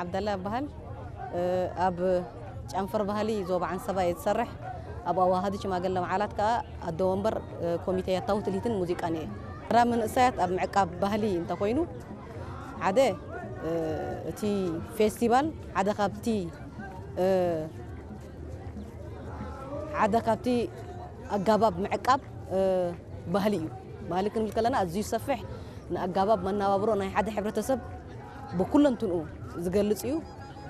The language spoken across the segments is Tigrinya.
ዓብደላ ይበሃል። ኣብ ጨንፈር ባህሊ ዞባ ዓንሰባ እየ ዝሰርሕ። ኣብ ኣዋሃዲ ሽማግለ መዓላት ከኣ ኣደ ወንበር ኮሚቴ ያታዊ ትልሂትን ሙዚቃን እየ። ተራ መንእሰያት ኣብ ምዕቃብ ባህሊ እንተኾይኑ፣ ሓደ እቲ ፌስቲቫል ሓደ ካብቲ ሓደ ካብቲ ኣጋባብ ምዕቃብ ባህሊ እዩ። ባህሊ ክንብል ከለና ኣዝዩ ሰፊሕ፣ ንኣጋባብ መነባብሮ ናይ ሓደ ሕብረተሰብ ብኩለንትንኡ ዝገልጽ እዩ።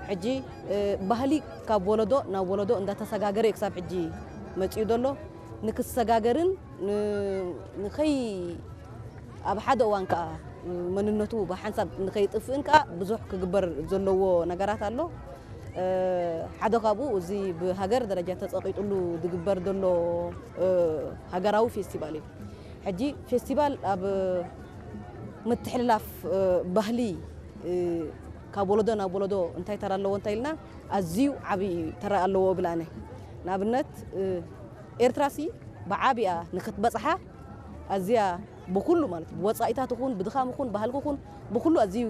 ሕጂ ባህሊ ካብ ወለዶ ናብ ወለዶ እንዳተሰጋገረ እዩ ክሳብ ሕጂ መጺኡ ዘሎ። ንክሰጋገርን ንኸይ ኣብ ሓደ እዋን ከኣ መንነቱ ብሓንሳብ ንኸይጥፍእን ከኣ ብዙሕ ክግበር ዘለዎ ነገራት ኣሎ። ሓደ ካብኡ እዚ ብሃገር ደረጃ ተጸቒጥሉ ዝግበር ዘሎ ሃገራዊ ፌስቲቫል እዩ። ሕጂ ፌስቲቫል ኣብ ምትሕልላፍ ባህሊ ካብ ወለዶ ናብ ወለዶ እንታይ ተራ ኣለዎ እንታይ ኢልና ኣዝዩ ዓብዪ ተራ ኣለዎ ብላነ። ንኣብነት ኤርትራሲ ብዓቢኣ ንክትበጽሓ ኣዝያ ብኩሉ ማለት ብወጻኢታት ይኹን ብድኻም ይኹን ባህልኪ ይኹን ብኩሉ ኣዝዩ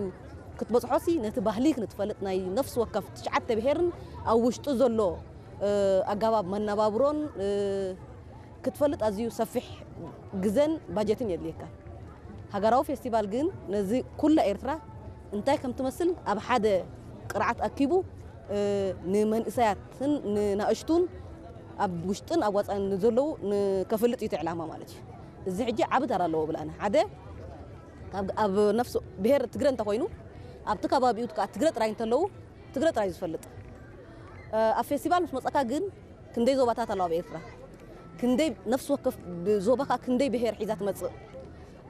ክትበጽሖሲ ነቲ ባህሊ ክንትፈልጥ ናይ ነፍሲ ወከፍ ትሽዓተ ብሄርን ኣብ ውሽጡ ዘሎ ኣጋባብ መነባብሮን ክትፈልጥ ኣዝዩ ሰፊሕ ግዘን ባጀትን የድልየካ። ሃገራዊ ፌስቲቫል ግን ነዚ ኩላ ኤርትራ እንታይ ከም ትመስል ኣብ ሓደ ቅርዓት ኣኪቡ ንመንእሰያትን ንናእሽቱን ኣብ ውሽጥን ኣብ ወጻእን ንዘለዉ ንከፈልጥ እዩ እቲ ዕላማ ማለት እዩ። እዚ ሕጂ ዓቢ ተራ ኣለዎ ብላና ሓደ ካብ ኣብ ነፍሱ ብሄር ትግረ እንተኾይኑ ኣብቲ ከባቢኡ ከዓ ትግረ ጥራይ እንተለዉ ትግረ ጥራይ ዝፈልጥ ኣብ ፌስቲቫል ምስ መፀካ ግን ክንደይ ዞባታት ኣለዋ ኣብ ኤርትራ? ክንደይ ነፍሲ ወከፍ ብ- ዞባ ከ ክንደይ ብሄር ሒዛ ትመጽእ?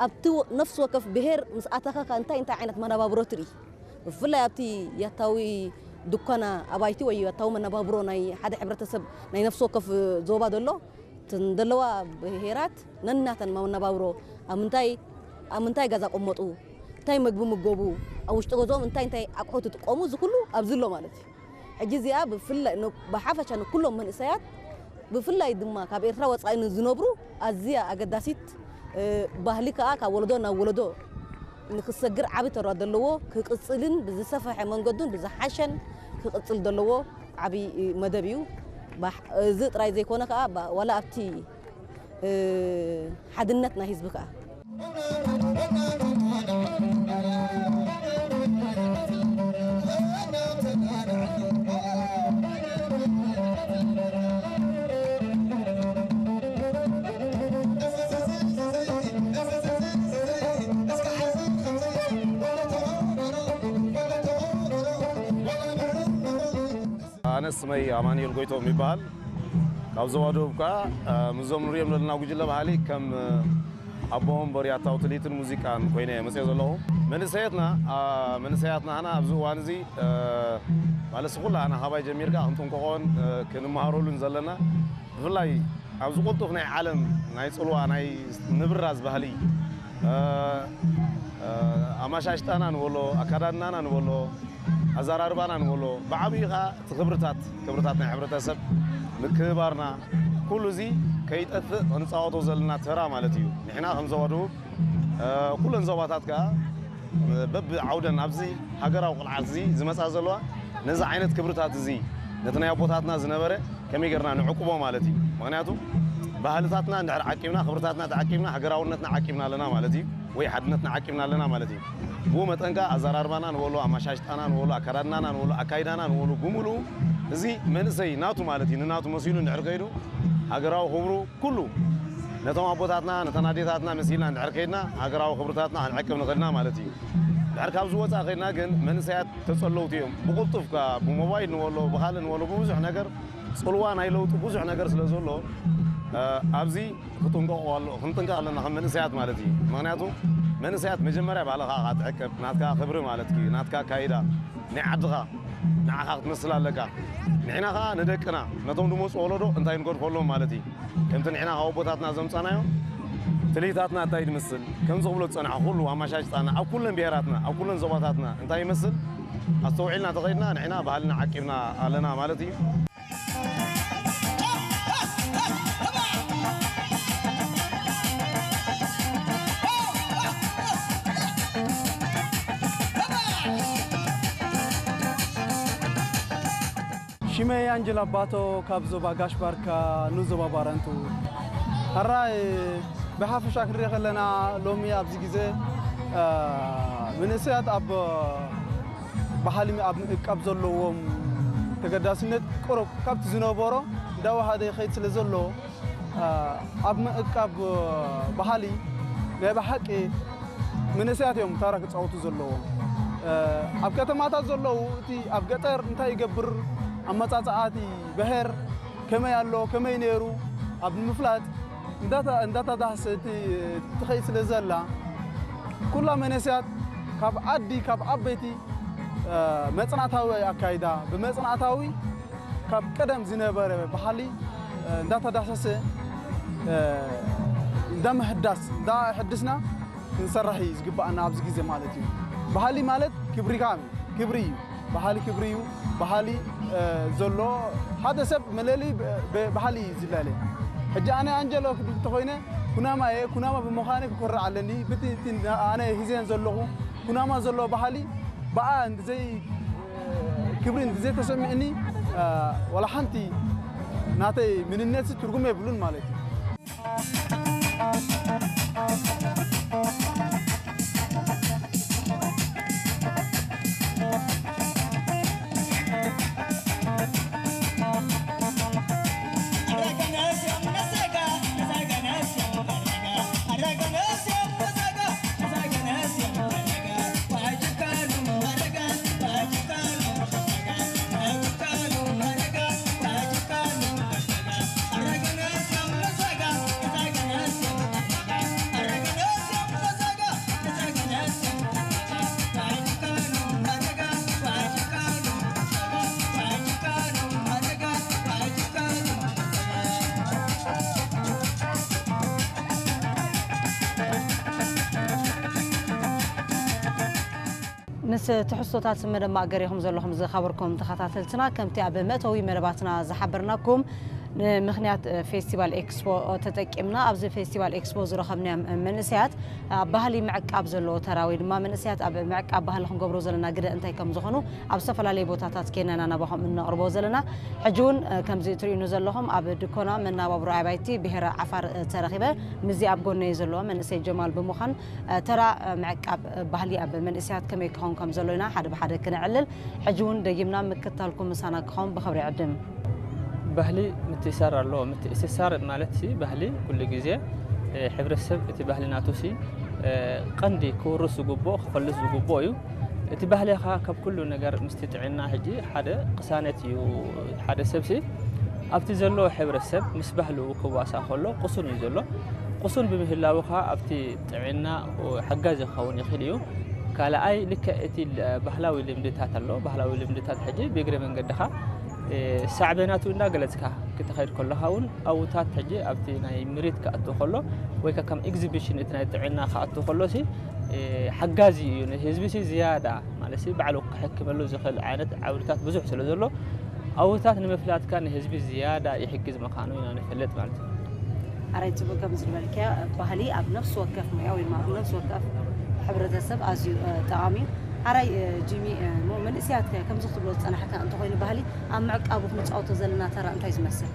ኣብቲ ወ- ነፍሲ ወከፍ ብሄር ምስ ኣተኻ ከ እንታይ እንታይ ዓይነት መነባብሮ ትርኢ? ብፍላይ ኣብቲ ያታዊ ድኳና ኣባይቲ ወይ ያታዊ መነባብሮ ናይ ሓደ ሕብረተሰብ ናይ ነፍሲ ወከፍ ዞባ ዘሎ እተን ዘለዋ ብሄራት ነናተን መነባብሮ ኣብ ምንታይ ኣብ ምንታይ ገዛ ቅመጡ እንታይ መግቢ ምገቡ ኣብ ውሽጢ ገዝኦም እንታይ እንታይ ኣቑሑት ይጥቀሙ እዚ ኩሉ ኣብዚ ኣሎ ማለት እዩ። ሕጂ እዚኣ ብፍላይ ን- ብሓፈሻ ንኩሎም መንእሰያት ብፍላይ ድማ ካብ ኤርትራ ወጻኢ ንዝነብሩ ኣዝያ ኣገዳሲት እ፣ ባህሊ ከኣ ካብ ወለዶ ናብ ወለዶ ንክሰግር ዓቢ ተራ ዘለዎ ክቅጽልን ብዝሰፈሐ መንገዱን ብዝሓሸን ክቅጽል ዘለዎ ዓቢ መደብ እዩ። ባሕ- እዚ ጥራይ ዘይኮነ ከኣ ባ- ዋላ ኣብቲ እ፣ ሓድነት ናይ ህዝቢ ከኣ ኣነ ስመይ ኣማኑኤል ጎይቶም ይበሃል። ካብ ዞባ ደቡብ ከኣ ምስዞም ንሪኦም ዘለና ጉጅለ ባህሊ ከም ኣቦ ወንበር ያታዊ ትልሂትን ሙዚቃን ኮይነ እየ መፅየ ዘለኹ። መንእሰያትና መንእሰያትና ህና ኣብዚ እዋን እዚ ማለት ኩላ ህና ካባይ ጀሚርካ ክንጥንቀቖን ክንመሃረሉን ዘለና ብፍላይ ኣብዚ ቅልጡፍ ናይ ዓለም ናይ ፅልዋ ናይ ምብራዝ ባህሊ ኣመሻሽጣና ንበሎ ኣካዳድናና ንበሎ ኣዘራርባና ንበሎ ብዓብዩ ከዓ እቲ ክብርታት ክብርታት ናይ ሕብረተሰብ ምክብባርና ኩሉ እዚ ከይጠፍእ ክንፃወቶ ዘለና ተራ ማለት እዩ። ንሕና ከም ዞባ ደቡብ ኩለን ዞባታት ከዓ በቢ ዓውደን ኣብዚ ሃገራዊ ቅልዓት እዚ ዝመፃ ዘለዋ ነዚ ዓይነት ክብርታት እዚ ነቲ ናይ ኣቦታትና ዝነበረ ከመይ ጌርና ንዕቅቦ ማለት እዩ። ምክንያቱ ባህልታትና እንድሕር ዓቂብና ክብርታትና ተዓቂብና ሃገራውነትና ዓቂብና ኣለና ማለት እዩ። ወይ ሓድነትና ዓቂብና ኣለና ማለት እዩ። ብኡ መጠን ከኣ ኣዘራርባና ንበሎ ኣመሻሽጣና ንበሎ ኣከዳድናና ንበሎ ኣካይዳና ንበሎ ብምሉኡ እዚ መንእሰይ ናቱ ማለት እዩ ንናቱ መሲሉ እንድሕር ከይዱ ሃገራዊ ክብሩ ኩሉ ነቶም ኣቦታትና ነተን ኣዴታትና መሲልና እንድሕር ከይድና ሃገራዊ ክብርታትና ክንዕቅብ ንኽእልና ማለት እዩ። ድሕር ካብዚ ወፃእ ከይድና ግን መንእሰያት ተፀለውቲ እዮም። ብቕልጡፍ ከኣ ብሞባይል ንበሎ ብኻልእ ንበሎ ብብዙሕ ነገር ፅልዋ ናይ ለውጢ ብዙሕ ነገር ስለ ዘሎ ኣብዚ ክጥንቀቑ ኣሎ ክንጥንቀቕ ኣለና ከም መንእሰያት ማለት እዩ። ምክንያቱ መንእሰያት መጀመርያ ባህልኻ ኢኻ ትዕቅብ፣ ናትካ ክብሪ ማለት እዩ፣ ናትካ ኣካይዳ ናይ ዓድኻ ንዓኻ ክትመስል ኣለካ። ንሕና ኸዓ ንደቅና ነቶም ዝመፁ ወለዶ እንታይ ንገድፈሎም ማለት እዩ። ከምቲ ንሕና ካብ ኣቦታትና ዘምፃናዮ ትልሂታትና እንታይ ድምስል ከምዚ ክብሎ ዝፀንሐ ኩሉ ኣመሻሽጣና ኣብ ኩለን ብሄራትና ኣብ ኩለን ዞባታትና እንታይ ይመስል ኣስተውዒልና ተኸይድና ንሕና ባህልና ዓቂብና ኣለና ማለት እዩ። ሽመይ ኣንጀል ኣባቶ ካብ ዞባ ጋሽ ባርካ ንዞባ ባረንቱ። ሕራይ ብሓፈሻ ክንሪኦ ከለና ሎሚ ኣብዚ ግዜ፣ እ፣ መንእሰያት ኣብ ባህሊ ኣብ ምእቃብ ዘለዎም ተገዳስነት ቁሩብ ካብቲ ዝነበሮ እንዳወሃደ ይኸይድ ስለ ዘሎ፣ እ፣ ኣብ ምእቃብ ባህሊ ናይ ብሓቂ መንእሰያት እዮም ታራ ክጻወቱ ዘለዎም። እ፣ ኣብ ከተማታት ዘለዉ እቲ ኣብ ገጠር እንታይ ይገብር፣ ኣመጻጽኣ እቲ ብሄር ከመይ ኣሎ፣ ከመይ ነይሩ ኣብ ንምፍላጥ እንዳተ-፣ እንዳተዳህሰ እቲ ትኸይድ ስለ ዘላ፣ ኩላ መንእሰያት ካብ ዓዲ፣ ካብ ዓበይቲ፣ እ፣ መጽናዕታዊ ኣካይዳ፣ ብመጽናዕታዊ ካብ ቀደም ዝነበረ ባህሊ፣ እ፣ እንዳተዳህሰሰ፣ እ፣ እንዳምህዳስ፣ እንዳሕድስና ክንሰርሕ እዩ ዝግባኣና ኣብዚ ግዜ ማለት እዩ። ባህሊ ማለት ክብሪኻ እዩ፣ ክብሪ እዩ። ባህሊ ክብሪ እዩ። ባህሊ፣ እ፣ ዘሎ ሓደ ሰብ መለለዪ ብ-፣ ብ-፣ ባህሊ እዩ ዝለለ። ሕጂ ኣነ ኣንጀሎ ክብል እንተኾይነ ኩናማ እየ፣ ኩናማ ብምዃነ ክኮርዕ ኣለኒ። ብቲ፣ እቲ ኣነ ሂዘን ዘለኹ ኩናማ ዘሎ ባህሊ ብኣ እንድዘይ ክብሪ እንድዘይ ተሰሚዕኒ፣ እ፣ ዋላ ሓንቲ ናተይ ምንነት ትርጉም የብሉን ማለት እዩ። ምስ ትሕዝቶታት መደብ ማእገር ኢኹም ዘለኹም ዝኸበርኩም ተኸታተልትና። ከምቲ ኣብ መእተዊ መደባትና ዝሓበርናኩም፣ ንምኽንያት ፌስቲቫል ኤክስፖ ተጠቂምና፣ ኣብዚ ፌስቲቫል ኤክስፖ ዝረኸብናዮም መንእሰያት ኣብ ባህሊ ምዕቃብ ዘለዎ ተራ ወይ ድማ መንእሰያት ኣብ ምዕቃብ ባህሊ ክንገብሮ ዘለና ግደ እንታይ ከም ዝኾኑ ኣብ ዝተፈላለዩ ቦታታት ኬንና ናባኹም እነቕርቦ ዘለና። ሕጂ እውን፣ እ፣ ከምዚ እትርእዩኒ ዘለኹም ኣብ ድኮና መናባብሮ ኣባይቲ ብሄረ ዓፋር፣ እ፣ ተረኺበ ምስዚ ኣብ ጎነይ ዘለዎ መንእሰይ ጀማል ብምዃን፣ እ፣ ተራ፣ እ፣ ምዕቃብ፣ እ፣ ባህሊ ኣብ መንእሰያት ከመይ ክኸውን ከም ዘሎ ኢና ሓደ ብሓደ ክነዕልል። ሕጂ እውን ደጊምና ምክታልኩም ምሳና ክኸውን ብኽብሪ ይዕድም። ባህሊ ምትእሳር ኣለዎ። ምትእስሳር ማለት ሲ ባህሊ ኩሉ ግዜ፣ እ፣ ሕብረተሰብ እቲ ባህሊ ናቱ ሲ፣ እ፣ ቀንዲ ክውርስ ዝግብኦ፣ ክፈልጥ ዝግብኦ እዩ። እቲ ባህሊ ኸኣ ካብ ኩሉ ነገር ምስቲ ጥዕና ሕጂ ሓደ ቅሳነት እዩ። ሓደ ሰብ ሲ ኣብቲ ዘለዎ ሕብረተሰብ ምስ ባህሉ ክዋሳእ ከሎ ቅሱን እዩ ዘሎ። ቅሱን ብምህላዉ ኸኣ ኣብቲ ጥዕና ሓጋዚ ክኸውን ይኽእል እዩ። ካልኣይ ልክዕ እቲ ል-፣ ባህላዊ ልምድታት ኣሎ። ባህላዊ ልምድታት ሕጂ ብእግረ መንገድኻ፣ እ፣ ሳዕቤናቱ እንዳገለጽካ ክትኸይድ ከለኻ እውን ኣውታት ሕጂ ኣብቲ ናይ ምሪት ክኣቱ ከሎ ወይ ከ ከም ኤግዚቢሽን እቲ ናይ ጥዕና ክኣቱ ከሎ ሲ፣ እ፣ ሓጋዚ እዩ። ንህዝቢ ሲ ዝያዳ ማለት ሲ ባዕሉ ክሕክመሉ ዝኽእል ዓይነት ዓውድታት ብዙሕ ስለ ዘሎ ኣውታት ንምፍላጥካ ንህዝቢ ዝያዳ ይሕግዝ ምዃኑ ኢና ንፈልጥ ማለት እዩ። ኣራይ ጽቡቅ ከም ዝበልክያ ባህሊ ኣብ ነፍሲ ወከፍ ሞያ ወይ ድማ ኣብ ነፍሲ ወከፍ ሕብረተሰብ ኣዝዩ፣ እ፣ ጠቓሚ እዩ። ኣራይ፣ እ፣ ጂሚ፣ እ፣ ሞ መንእሰያት ከ ከምዚ ክትብሎ ዝጸናሕካ እንተኾይኑ ባህሊ ኣብ ምዕቃቡ ክንጻወቶ ዘለና ተራ እንታይ ዝመስል?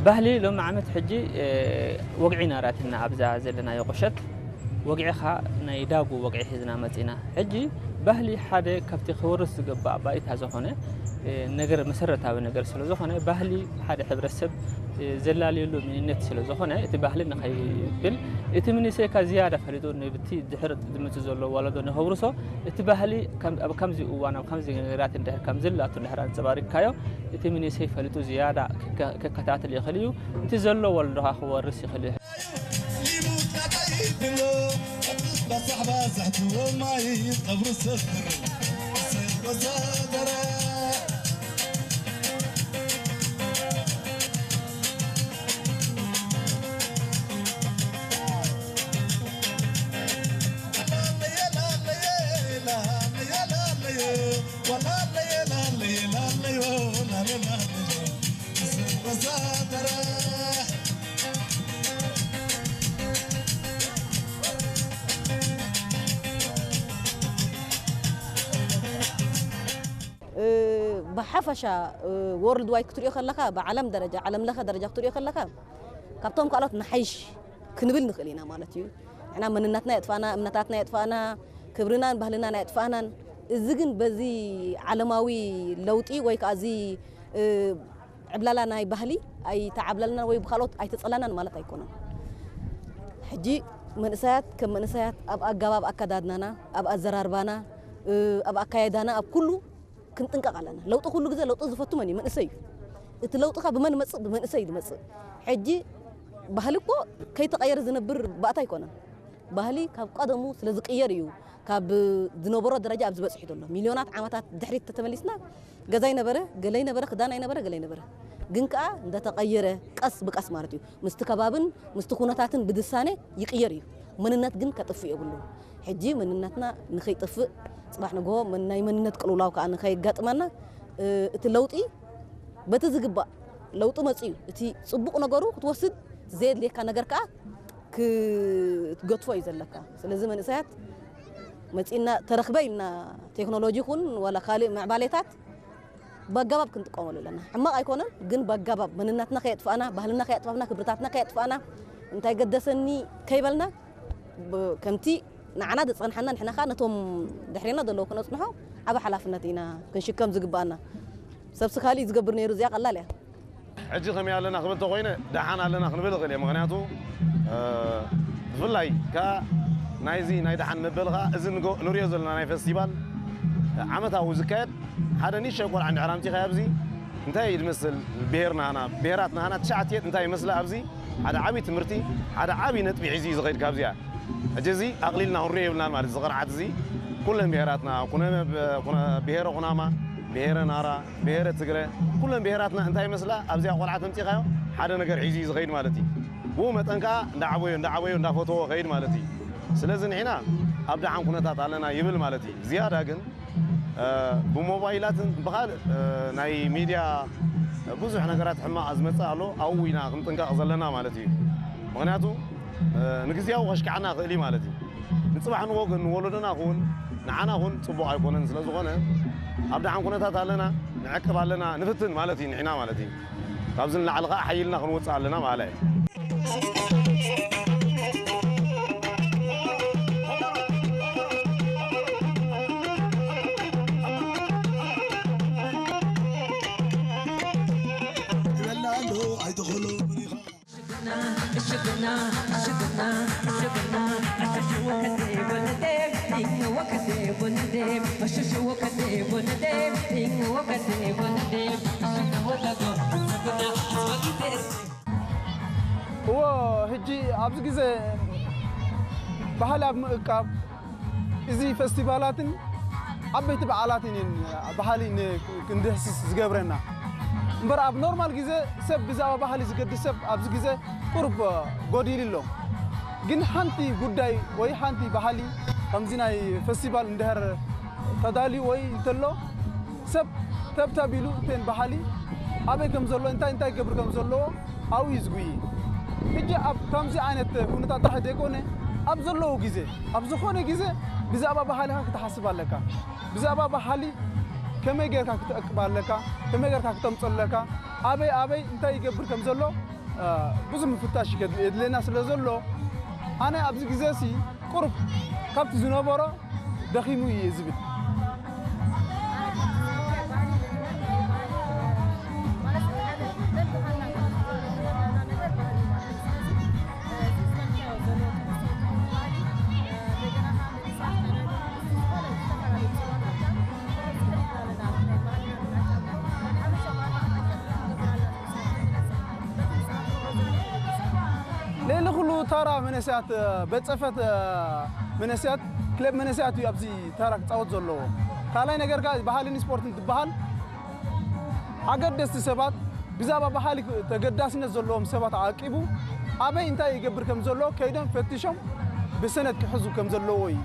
ባህሊ ሎሚ ዓመት ሕጂ፣ እ፣ ወግዒ ናራትና ኣብዛ ዘለናዮ ቁሸት ወግዒ ኸኣ ናይ ዳጉ ወግዒ ሒዝና መጺና። ሕጂ ባህሊ ሓደ ካብቲ ክወርስ ዝግባእ ባይታ ዝኾነ፣ እ፣ ነገር መሰረታዊ ነገር ስለ ዝኾነ ባህሊ ሓደ ሕብረተሰብ፣ እ፣ ዘላለየሉ መንነት ስለ ዝኾነ እቲ ባህሊ ንኸይብል እቲ መንእሰይ ከኣ ዝያዳ ፈሊጡ ንብቲ ድሕሪ ዝመጽእ ዘሎ ወለዶ ንኸውርሶ እቲ ባህሊ ከም፣ ኣብ ከምዚ እዋን ኣብ ከምዚ ነገራት እንድሕር ከም ዘላቱ እንድሕር ኣንጸባሪቕካዮ እቲ መንእሰይ ፈሊጡ ዝያዳ ክከ-፣ ክከታተል ይኽእል እዩ። እቲ ዘሎ ወለዶ ኸኣ ክወርስ ይኽእል እዩ። እ፣ ብሓፈሻ ወርልድ ዋይድ ክትሪኦ ከለኻ፣ ብዓለም ደረጃ፣ ዓለም ለኸ ደረጃ ክትሪኦ ከለኻ፣ ካብቶም ካልኦት ንሓይሽ ክንብል ንኽእል ኢና ማለት እዩ። ንሕና መንነትና የጥፋና፣ እምነታትና የጥፋና፣ ክብርናን ባህልናን ኣየጥፋናን። እዚ ግን በዚ ዓለማዊ ለውጢ ወይ ከዓ እዚ ዕብላላ ናይ ባህሊ ኣይተዓብለልናን ወይ ብካልኦት ኣይተፀላናን ማለት ኣይኮነን። ሕጂ መንእሰያት ከም መንእሰያት ኣብ ኣገባብ ኣከዳድናና፣ ኣብ ኣዘራርባና፣ ኣብ ኣካየዳና፣ ኣብ ኩሉ ክንጥንቀቕ ኣለና። ለውጢ ኩሉ ግዜ ለውጢ ዝፈቱ መን እዩ? መንእሰይ እዩ። እቲ ለውጢ ከ ብመን ይመጽእ? ብመንእሰይ እዩ ዝመጽእ። ሕጂ ባህሊ እኮ ከይተቐየረ ዝነብር ባእታ ኣይኮነን። ባህሊ ካብ ቀደሙ ስለ ዝቕየር እዩ ካብ ዝነበሮ ደረጃ ኣብዚ በጺሑ ዘሎ። ሚልዮናት ዓመታት ድሕሪት ተተመሊስና ገዛ ይነበረ፣ ገለ ይነበረ፣ ክዳን ኣይነበረ፣ ገለ ይነበረ። ግን ከኣ እንደተቐየረ ቀስ ብቀስ ማለት እዩ። ምስቲ ከባብን ምስቲ ኩነታትን ብድሳኔ ይቕየር እዩ። መንነት ግን ከጥፍእ የብሉ። ሕጂ መንነትና ንኸይጠፍእ፣ ጽባሕ ንግሆ መን-፣ ናይ መንነት ቅልውላው ከኣ ንኸየጋጥመና፣ እ፣ እቲ ለውጢ በቲ ዝግባእ ለውጢ መጽኡ፣ እቲ ጽቡቕ ነገሩ ክትወስድ፣ ዘየድልየካ ነገር ከኣ ክትገድፎ እዩ ዘለካ። ስለዚ መንእሰያት መጺእና ተረኽበ ኢልና ቴክኖሎጂ ይኹን ዋላ ካልእ ምዕባሌታት በኣገባብ ክንጥቀመሉ ኣለና። ሕማቕ ኣይኮነን፣ ግን በኣገባብ መንነትና ከየጥፋእና፣ ባህልና ከየጥፋእና፣ ክብርታትና ከየጥፋእና፣ እንታይ ገደሰኒ ከይበልና፣ ብ-፣ ከምቲ ንዓና ዝጸንሓና ንሕና ኸኣ ነቶም ድሕሬና ዘለዉ ክነጽንሖ ዓቢ ሓላፍነት ኢና ክንሽከም ዝግባኣና። ሰብሲ ካልእ እዩ ዝገብር ነይሩ፣ እዚኣ ቀላል እያ። ሕጂ ከመይ ኣለና ክብል ተኾይነ፣ ደሓን ኣለና ክንብል እኽእል እየ። ምኽንያቱ፣ እ፣ ብፍላይ ከኣ ናይዚ ናይ ደሓን መበል ኸኣ እዚ ንጎ-፣ ንሪኦ ዘለና ናይ ፈስቲቫል ዓመታዊ ዝካየድ ሓደ ንእሽተይ ቆልዓ እንድሕር ኣምጺኻዮ ኣብዚ እንታይ እዩ ዝመስል ብሄር ናህና፣ ብሄራት ናህና ትሽዓተ እንታይ ይመስላ ኣብዚ ሓደ ዓቢ ትምህርቲ፣ ሓደ ዓቢ ነጥቢ ሒዙ እዩ ዝኸይድ ካብዚኣ። ሕጂ እዚ ኣቕሊልና ክንሪኦ የብልናን ማለት እዚ ቅርዓት እዚ ኩለን ብሄራትና፣ ኩነ ብ-፣ ኩነ ብሄረ ኩናማ፣ ብሄረ ናራ፣ ብሄረ ትግረ፣ ኩለን ብሄራትና እንታይ ይመስላ ኣብዚኣ ቆልዓ ተምጺኻዮ ሓደ ነገር ሒዙ እዩ ዝኸይድ ማለት እዩ። ብኡ መጠን ከኣ እንዳዓበዮ፣ እንዳዓበዮ፣ እንዳፈተዎ ኸይድ ማለት እዩ። ስለዚ ንሕና ኣብ ደሓን ኩነታት ኣለና ይብል ማለት እዩ። ዝያዳ ግን፣ እ፣ ብሞባይላትን ብኻልእ፣ እ፣ ናይ ሚድያ ብዙሕ ነገራት ሕማቕ ዝመጽእ ኣሎ። ኣብኡ ኢና ክንጥንቀቕ ዘለና ማለት እዩ። ምኽንያቱ፣ እ፣ ንግዝያዊ ከሽክዓና ይኽእል እዩ ማለት እዩ። ንጽባሕ ንግሆ ግን ንወለዶና ኹን ንዓና ኹን ጽቡቕ ኣይኮነን። ስለ ዝኾነ ኣብ ደሓን ኩነታት ኣለና፣ ንዕቅብ ኣለና፣ ንፍትን ማለት እዩ ንሕና ማለት እዩ። ካብዚ ንላዕሊ ኸኣ ሓይልና ክንወጽእ ኣለና ማለት እዩ። ይበላ ኣሎ ኣይትኽእሎ። እዎ፣ ሕጂ ኣብዚ ግዜ ባህሊ ኣብ ምእቃብ፣ እዚ ፈስቲቫላትን ዓበይቲ በዓላትን እየን ባህሊ ን-፣ ክንድህስስ ዝገብረና። እምበር ኣብ ኖርማል ግዜ ሰብ ብዛዕባ ባህሊ ዝገድስ ሰብ ኣብዚ ግዜ ቁሩብ ጎዲሉ ኣሎ። ግን ሓንቲ ጉዳይ ወይ ሓንቲ ባህሊ ከምዚ ናይ ፈስቲቫል እንድሕር ተዳልዩ ወይ እንተሎ ሰብ ተብተብ ኢሉ እተን ባህሊ ኣበይ ከም ዘሎ እንታይ እንታይ ክገብር ከም ዘለዎ ኣብኡ እዩ ዝጉይ። ሕጂ ኣብ ከምዚ ዓይነት ኩነታት ጥራሕ ዘይኮነ ኣብ ዘለዉ ግዜ ኣብ ዝኾነ ግዜ ብዛዕባ ባህልኻ ክትሓስብ ኣለካ። ብዛዕባ ባህሊ ከመይ ጌርካ ክትዕቅብ ኣለካ፣ ከመይ ጌርካ ክተምጽእ ኣለካ፣ ኣበይ ኣበይ እንታይ ይገብር ከም ዘሎ፣ እ፣ ብዙሕ ምፍታሽ ይገድ-፣ የድልየና ስለ ዘሎ፣ ኣነ ኣብዚ ግዜሲ ቁሩብ ካብቲ ዝነበሮ ደኺሙ እየ ዝብል። ልዕሊ ኩሉ ታራ መንእሰያት፣ ቤት ጽሕፈት መንእሰያት፣ ክለብ መንእሰያት እዩ ኣብዚ ታራ ክጻወት ዘለዎ። ካልኣይ ነገር ከኣ ባህልን ስፖርትን ትበሃል ኣገደስቲ ሰባት ብዛዕባ ባህሊ ተገዳስነት ዘለዎም ሰባት ኣቂቡ ኣበይ እንታይ ይገብር ከም ዘሎ ከይዶም ፈቲሾም ብሰነድ ክሕዙ ከም ዘለዎ እዩ።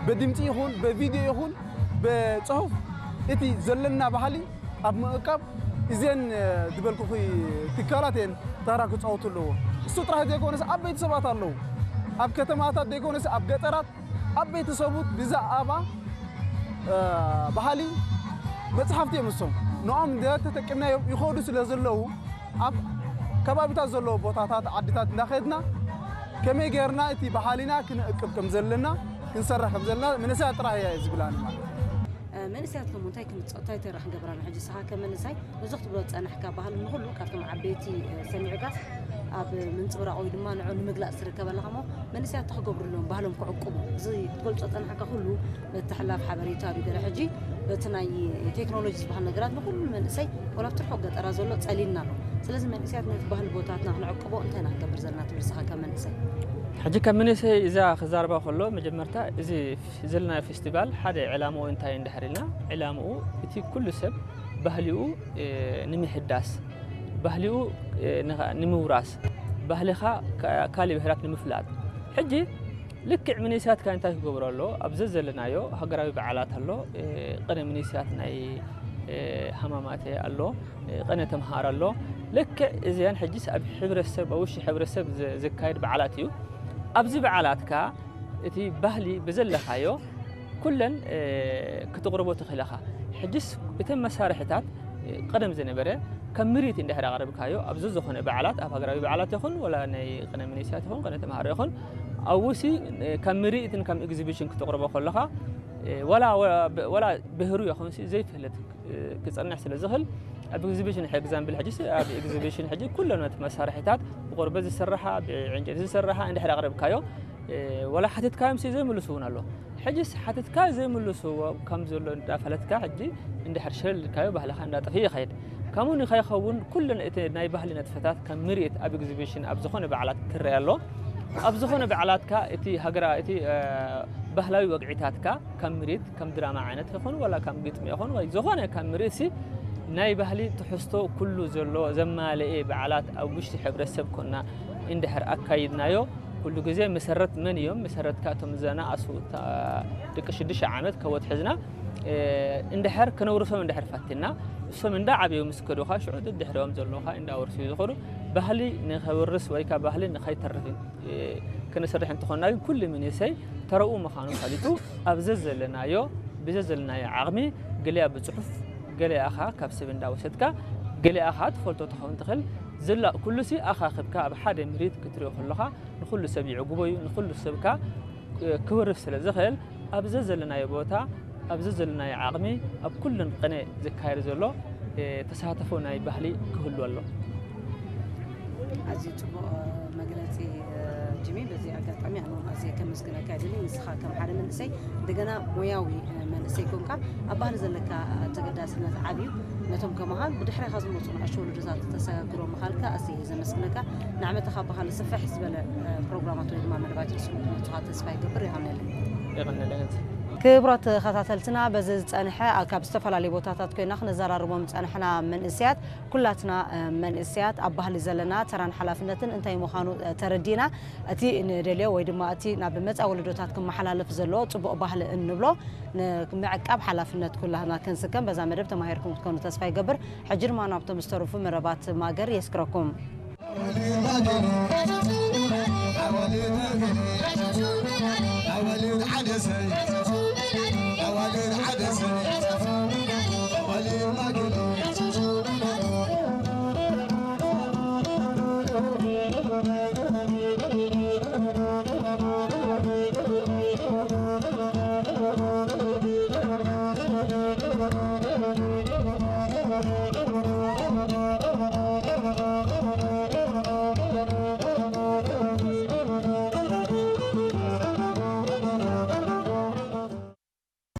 ብድምፂ ይኹን ብቪድዮ ይኹን ብፅሑፍ እቲ ዘለና ባህሊ ኣብ ምእቃብ እዘን ዝበልኩኺ ትካላት እየን ታራ ክፃወቱ ኣለዎ። እሱ ጥራሕ ዘይኮነስ ዓበይቲ ሰባት ኣለዉ። ኣብ ከተማታት ዘይኮነስ ኣብ ገጠራት ዓበይቲ ሰቡት ብዛዕባ፣ እ፣ ባህሊ በጻሕቲ እዮም እሶም። ንኦም እንደ ተጠቂምናዮም ይኸዱ ስለ ዘለዉ፣ ኣብ ከባቢታት ዘለዉ ቦታታት፣ ዓድታት እንዳኸድና ከመይ ጌርና እቲ ባህሊና ክንእቅብ ከም ዘለና፣ ክንሰርሕ ከም ዘለና መንእሰያት ጥራሕ እየ ዝብላኒ ማለት እዩ። መንእሰያት ከምኡ እንታይ ክንፀ እንታይ ተራ ክንገብራ ንሕጂ ንስኻ ከም መንእሰይ ነዚ ክትብሎ ዝፀናሕካ ባህሊ ንኹሉ ካብቶም ዓበይቲ ሰሚዕካስ ኣብ ምንፅብራቕ ወይ ድማ ንዑ ንምግላፅ ትርከብ ኣለኻ እሞ መንእሰያት እንታይ ክገብሩ ኣለዎም ባህሎም ክዕቅቡ እዚ ክትገልፆ ዝፀናሕካ ኩሉ ምትሕልላፍ ሓበሬታ ድዩ ገለ ሕጂ በቲ ናይ ቴክኖሎጂ ዝበሃል ነገራት ንኹሉ መንእሰይ ወላ ኣብቲ ርሑቕ ገጠራ ዘሎ ፀሊልና ኣሎ። ስለዚ መንእሰያት ነቲ ባህሊ ቦታትና ክንዕቅቦ እንታይ ኢና ክንገብር ዘለና ትብል ንስኻ ከም መንእሰይ? ሕጂ ከም መንእሰይ እዛ ክዛረባ ከሎ መጀመርታ እዚ ዘለናዮ ፌስቲቫል ሓደ ዕላምኡ እንታይ እንድሕር ኢልና ዕላምኡ እቲ ኩሉ ሰብ ባህሊኡ ንምሕዳስ ባህሊኡ ንምውራስ ባህልኻ ካልእ ብሄራት ንምፍላጥ ሕጂ ልክዕ መንእሰያትካ እንታይ ክገብሩ ኣሎ ኣብ ዘዘለናዮ ሃገራዊ በዓላት ኣሎ ቅነ መንእሰያት ናይ ሃማማተ ኣሎ ቅነ ተምሃር ኣሎ ልክዕ እዚያን ሕጂስ ኣብ ሕብረተሰብ ኣብ ውሽጢ ሕብረተሰብ ዝካየድ በዓላት እዩ ኣብዚ በዓላትካ እቲ ባህሊ ብዘለኻዮ ኩለን ክተቕርቦ ትኽእል ኢኻ ሕጅስ እተን መሳርሕታት ቀደም ዝነበረ ከም ምርኢት እንድሕር ኣቕረብካዮ ኣብዚ ዝኾነ በዓላት ኣብ ሃገራዊ በዓላት ይኹን ወላ ናይ ቅነ መንእሰያት ይኹን ቅነ ተምሃሮ ይኹን ኣብኡ ሲ ከም ምርኢትን ከም ኤግዚቢሽን ክተቕርቦ ከለኻ ወላ ብህሩ ይኹን ዘይፈልጥ ክፀንሕ ስለ ዝኽእል ኣብ ኤግዚቢሽን ሕጂ ኤግዛምፕል ሕጂ ኣብ ኤግዚቢሽን ሕጂ ኩለን መሳርሕታት ብቆርበት ዝስርሓ ብዕንጨይቲ ዝስርሓ እንድሕር ኣቕረብካዮ ወላ ሓቲትካዮም ሲ ዘይምልሱ እውን ኣሎ ሕጂስ ሓቲትካ ዘይምልስዎ ከም ዘሎ እንዳፈለትካ ሕጂ እንድሕር ሸለል ኢልካዮ ባህልኻ እንዳጠፍእ ይኸይድ ከምኡ ንኸይኸውን ኩለን እቲ ናይ ባህሊ ነጥፈታት ከም ምርኢት ኣብ ኤግዚቢሽን ኣብ ዝኾነ በዓላት ክረአ ኣሎ ኣብ ዝኾነ በዓላትካ እቲ ሃገራ እቲ ባህላዊ ወግዒታትካ ከም ምርኢት ከም ድራማ ዓይነት ይኹን ወላ ከም ግጥሚ ይኹን ወይ ዝኾነ ከም ምርኢት ሲ ናይ ባህሊ ትሕዝቶ ኩሉ ዘሎ ዘማለኤ በዓላት ኣብ ውሽጢ ሕብረተሰብ ኮና እንድሕር ኣካይድናዮ ኩሉ ግዜ መሰረት መን እዮም መሰረትካ እቶም ዝነኣሱ ደቂ ሽዱሽተ ዓመት ከወት ሕዝና እንድሕር ክነውርሶም እንድሕር ፈቲና እሶም እንዳ ዓብዩ ምስ ከዱኻ ሽዑ ድሕሪኦም ዘለኻ እንዳወርሱ ዝኸዱ ባህሊ ንኸውርስ ወይካ ባህሊ ንኸይተርፍ ክነሰርሕ እንተኾንና ግን ኩሉ መንእሰይ ተረኡ ምዃኑ ፈሊጡ ኣብ ዘዘለናዮ ብዘዘለናዮ ዓቕሚ ገሊኣ ብፅሑፍ ገሊኣ ኸዓ ካብ ሰብ እንዳወሰድካ ገሊኣ ኸዓ ትፈልጦ ትኸውን ትኽእል ዝላእ ኩሉሲ ኣኻኽብካ ኣብ ሓደ ምርኢት ክትሪኦ ከለኻ ንኹሉ ሰብ ይዕግቦ እዩ ንኹሉ ሰብካ ክወርስ ስለ ዝኽእል ኣብ ዘዘለናዮ ቦታ ኣብ ዘዘለናዮ ዓቕሚ ኣብ ኩለን ቅነ ዝካየድ ዘሎ ተሳተፎ ናይ ባህሊ ክህሉ ኣሎ። ኣዝዩ ፅቡቕ መግለፂ ጂሚ። በዚ ኣጋጣሚ ኣነ እውን ኣዝየ ከመስግነካ ይደሊ። ንስኻ ከም ሓደ መንእሰይ እንደገና ሞያዊ መንእሰይ ኮንካ ኣብ ባህሊ ዘለካ ተገዳስነት ዓብዩ ነቶም ከማኻን ብድሕሬኻ ዝመፁ ንኣሽቱ ወለዶታት ተሰጋግሮ ምኻልካ ኣዝየ እየ ዘመስግነካ። ንዓመትኻ ብኻልእ ስፍሕ ዝበለ ፕሮግራማት ወይ ድማ መደባት ርእሱ ንክመፁኻ ተስፋ ይገብር። የቐንየለይ። የቐንየለይ። ክቡራት ተኸታተልትና በዚ ዝፀንሐ ካብ ዝተፈላለዩ ቦታታት ኮይና ክነዘራርቦም ዝፀናሕና መንእሰያት ኩላትና መንእሰያት ኣብ ባህሊ ዘለና ተራን ሓላፍነትን እንታይ ምዃኑ ተረዲና እቲ ንደልዮ ወይ ድማ እቲ ናብ መፃ ወለዶታት ክመሓላለፍ ዘለዎ ፅቡቕ ባህሊ እንብሎ ንምዕቃብ ሓላፍነት ኩላና ክንስከም በዛ መደብ ተማሂርኩም ክትኮኑ ተስፋ ይገብር። ሕጂ ድማ ናብቶም ዝተረፉ መረባት ማገር የስክረኩም።